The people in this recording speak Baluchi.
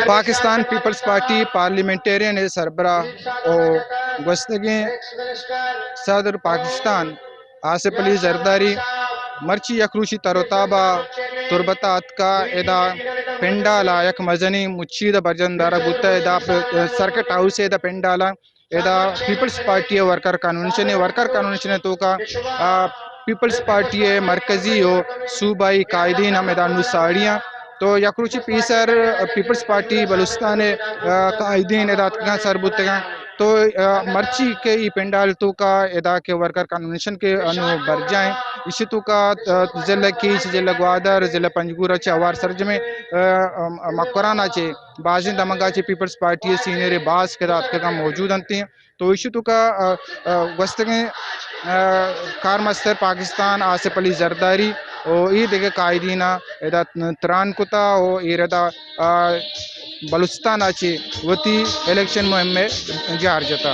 پاکستان پیپلز پارٹی پارلیمنٹیرین ءِ سربراہ ءُ گوستگیں صدر پاکستان آصف علی زرداری مرچی یک روچی تر ءُ تاب ءَ تربت ءَ اتکا، ادا پنڈال ءَ یک مزنیں مچی ادا برجم دارگ بوتہ، ادا پ-، سرکٹ ہاؤس ءِ ادا پنڈال ءَ ادا پیپلز پارٹی ءِ ورکر کنونشن ءِ، ورکر کنونشن ءِ توکا، آ، پیپلز پارٹی ءِ مرکزی ءُ صوبائی قائدین ہم ادا نوں ساڑی آں۔ تو یک روچے پیسر پیپلز پارٹی بلوچستان ءِ، آ، قائدین ادا اتکگاں، سر بوتگاں۔ تو، آ، مرچی کہ ای پنڈال توکا ادا کہ ورکر کنونشن کہ انوں برجاہ ایں، ایشی توکا، آ، ضلع کیچ، ضلع گوادر، ضلع پنجگور ءَ چہ ہوار سرجمیں، آ، آ، مکران ءَ چہ بازیں دمگاں چہ پیپلز پارٹی ءِ سینئر ءُ باز کہ ادا اتکگاں موجود انت۔ تو ایشی توکا، آ، آ، گوستگیں، آ، کارمستر پاکستان آصف علی زرداری ءُ اے دگہ قائدین ءَ ادا تران کتا ءُ اے ردا، آ، بلوچستان ءَ چہ وتی الیکشن مہم ءَ جار جتا۔